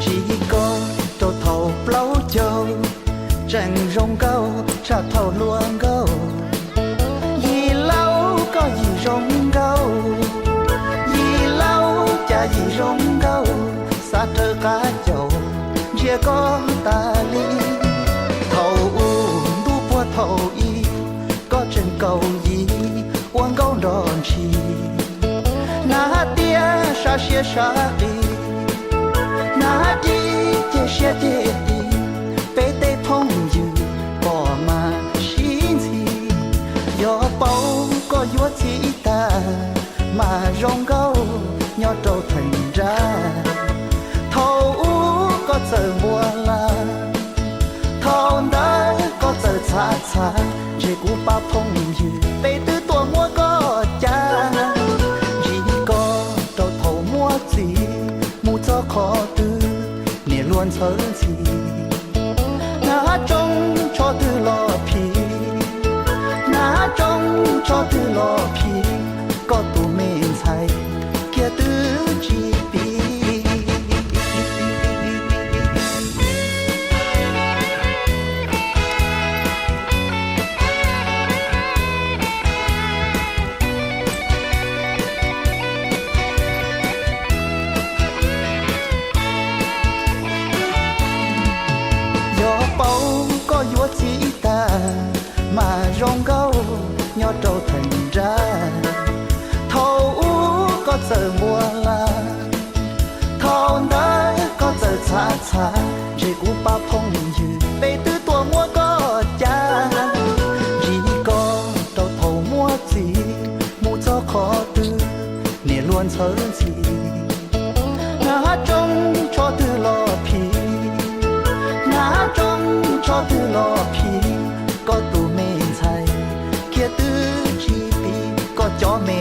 Ntsib koj rau thaum plaub caug, tseem zoo nkauj tshaj thaum hluas nkauj. Yig laub koj yig zoo nkauj, yig laub cas yig zoo nkauj, xav raws qab caum ntsia koj tas li. Thaum u ntuj puag thaum i, koj tseem kaum yim ua nkauj nrog ntshis. Hnav tiab sab siab sab qis, hnav cib ceg siab ceg qis, peb tej phooj ywg pom mas sib ntxhi. Yog paub koj yuav txim tag, mas zoo nkauj nyob rau theem nrab. Thaum ub koj txawm npua laj, thaum ntawd koj txawm txhav txhav, ntshe kuv pab phooj ywg peb twb tuaj muab koj cav. Ntsib koj rau thaum muaj txiv, mus txog qhov twg niam luag ntxhawb ntxhi. Hnav tsoo tsho twg los phim, hnav tsoo tsho twg los phim, koj tus me ntxhais kiag twb tsis pib. Yog paub koj yuav txim tag, mas zoo nkauj nyob rau theem nrab. Thaum ub koj txawm npua laj, thaum ntawd koj txawm txhav txhav, ntshe kuv pab phooj ywg peb twb tuaj muab koj cav. Ntsib koj rau thaum muaj txiv, mus txog qhov twg niam luag ntxhawb ntxhi. Hnav tsoo tsho twg los phim, hnav tsoo tsho twg los phim, koj tus me ntxhais kiag twb tsis pib, koj cov me